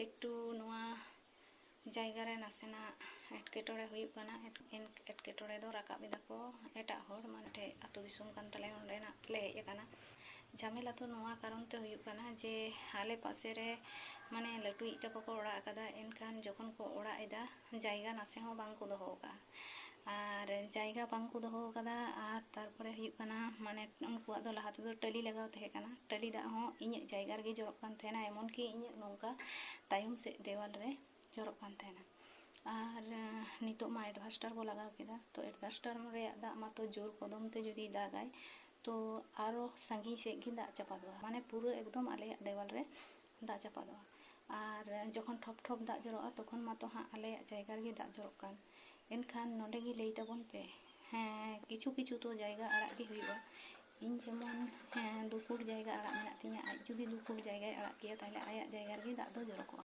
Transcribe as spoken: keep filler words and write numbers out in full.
ᱮᱠᱴᱩ ᱱᱚᱣᱟ ᱡᱟᱭᱜᱟ ᱨᱮ ᱱᱟᱥᱮᱱᱟᱜ ᱮᱴᱠᱮᱴᱚᱬᱮ ᱦᱩᱭᱩᱜ ᱠᱟᱱᱟ᱾ ᱮᱴ-, ᱮᱴᱠᱮᱴᱚᱬᱮ ᱫᱚ ᱨᱟᱠᱟᱵ ᱮᱫᱟ ᱠᱚ ᱮᱴᱟᱜ ᱦᱚᱲ, ᱢᱟᱱᱮ ᱴᱷᱮᱡ ᱟᱹᱛᱩ ᱫᱤᱥᱚᱢ ᱠᱟᱱ ᱛᱟᱞᱮᱭᱟ, ᱚᱸᱰᱮᱱᱟᱜ ᱞᱮ ᱦᱮᱡ ᱟᱠᱟᱱᱟ᱾ ᱡᱷᱟᱢᱮᱞᱟ ᱫᱚ ᱱᱚᱣᱟ ᱠᱟᱨᱚᱱ ᱛᱮ ᱦᱩᱭᱩᱜ ᱠᱟᱱᱟ ᱡᱮ ᱟᱞᱮ ᱯᱟᱥᱮ ᱨᱮ ᱢᱟᱱᱮ ᱞᱟᱹᱴᱩᱭᱤᱡ ᱛᱟᱠᱚ ᱠᱚ ᱚᱲᱟᱜ ᱟᱠᱟᱫᱟ, ᱮᱱᱠᱷᱟᱱ ᱡᱚᱠᱷᱚᱱ ᱠᱚ ᱚᱲᱟᱜ ᱮᱫᱟ ᱡᱟᱭᱜᱟ ᱱᱟᱥᱮ ᱦᱚᱸ ᱵᱟᱝ ᱠᱚ ᱫᱚᱦᱚ ᱟᱠᱟᱫᱼᱟ᱾ ᱟᱨ ᱡᱟᱭᱜᱟ ᱵᱟᱝ ᱠᱚ ᱫᱚᱦᱚ ᱟᱠᱟᱫᱟ᱾ ᱟᱨ ᱛᱟᱨᱯᱚᱨᱮ ᱦᱩᱭᱩᱜ ᱠᱟᱱᱟ ᱢᱟᱱᱮ ᱩᱱᱠᱩᱣᱟᱜ ᱫᱚ ᱞᱟᱦᱟ ᱛᱮᱫᱚ ᱴᱟᱹᱞᱤ ᱞᱟᱜᱟᱣ ᱛᱟᱦᱮᱸ ᱠᱟᱱᱟ, ᱴᱟᱹᱞᱤ ᱫᱟᱜ ᱦᱚᱸ ᱤᱧᱟᱹᱜ ᱡᱟᱭᱜᱟ ᱨᱮᱜᱮ ᱡᱚᱨᱚᱜ ᱠᱟᱱ ᱛᱟᱦᱮᱱᱟ, ᱮᱢᱚᱱ ᱠᱤ ᱤᱧᱟᱹᱜ ᱱᱚᱝᱠᱟ ᱛᱟᱭᱚᱢ ᱥᱮᱫ ᱫᱮᱣᱟᱞ ᱨᱮ ᱡᱚᱨᱚᱜ ᱠᱟᱱ ᱛᱟᱦᱮᱱᱟ᱾ ᱟᱨ ᱱᱤᱛᱚᱜ ᱢᱟ ᱮᱰᱵᱷᱟᱥᱴᱟᱨ ᱵᱚ ᱞᱟᱜᱟᱣ ᱠᱮᱫᱟ, ᱛᱚ ᱮᱰᱵᱷᱟᱥᱴᱟᱨ ᱨᱮᱭᱟᱜ ᱫᱟᱜ ᱢᱟᱛᱚ ᱡᱳᱨ ᱠᱚᱫᱚᱢ ᱛᱮ ᱡᱩᱫᱤ ᱫᱟᱜᱟᱭ ᱛᱚ ᱟᱨᱚ ᱥᱟᱺᱜᱤᱧ ᱥᱮᱫ ᱜᱮ ᱫᱟᱜ ᱪᱟᱯᱟᱫᱚᱜᱼᱟ, ᱢᱟᱱᱮ ᱯᱩᱨᱟᱹ ᱮᱠᱫᱚᱢ ᱟᱞᱮᱭᱟᱜ ᱫᱮᱣᱟᱞ ᱨᱮ ᱫᱟᱜ ᱪᱟᱯᱟᱫᱚᱜᱼᱟ᱾ ᱟᱨ ᱡᱚᱠᱷᱚᱱ ᱴᱷᱚᱯ ᱴᱷᱚᱯ ᱫᱟᱜ ᱡᱚᱨᱚᱜᱼᱟ ᱛᱚᱠᱷᱚᱱ ᱢᱟᱛᱚ ᱦᱟᱸᱜ ᱟᱞᱮᱭᱟᱜ ᱡᱟᱭᱜᱟ ᱨᱮᱜᱮ ᱫᱟᱜ ᱡᱚᱨᱚᱜ ᱠᱟᱱ᱾ ᱮᱱᱠᱷᱟᱱ ᱱᱚᱰᱮ ᱜᱮ ᱞᱟᱹᱭ ᱛᱟᱵᱚᱱ ᱯᱮ, ᱦᱮᱸ, ᱠᱤᱪᱷᱩ ᱠᱤᱪᱷᱩ ᱛᱚ ᱡᱟᱭᱜᱟ ᱟᱲᱟᱜ ᱜᱮ ᱦᱩᱭᱩᱜᱼᱟ᱾ ᱤᱧ ᱡᱮᱢᱚᱱ, ᱦᱮᱸ, ᱫᱩ ᱯᱷᱩᱴ ᱡᱟᱭᱜᱟ ᱟᱲᱟᱜ ᱢᱮᱱᱟᱜ ᱛᱤᱧᱟᱹ, ᱟᱡ ᱡᱩᱫᱤ ᱫᱩ ᱯᱷᱩᱴ ᱡᱟᱭᱜᱟᱭ ᱟᱲᱟᱜ ᱠᱮᱭᱟ ᱛᱟᱦᱚᱞᱮ ᱟᱭᱟᱜ ᱡᱟᱭᱜᱟ ᱨᱮᱜᱮ ᱫᱟᱜ ᱫᱚ ᱡᱚᱨᱚ ᱠᱚᱜᱼᱟ᱾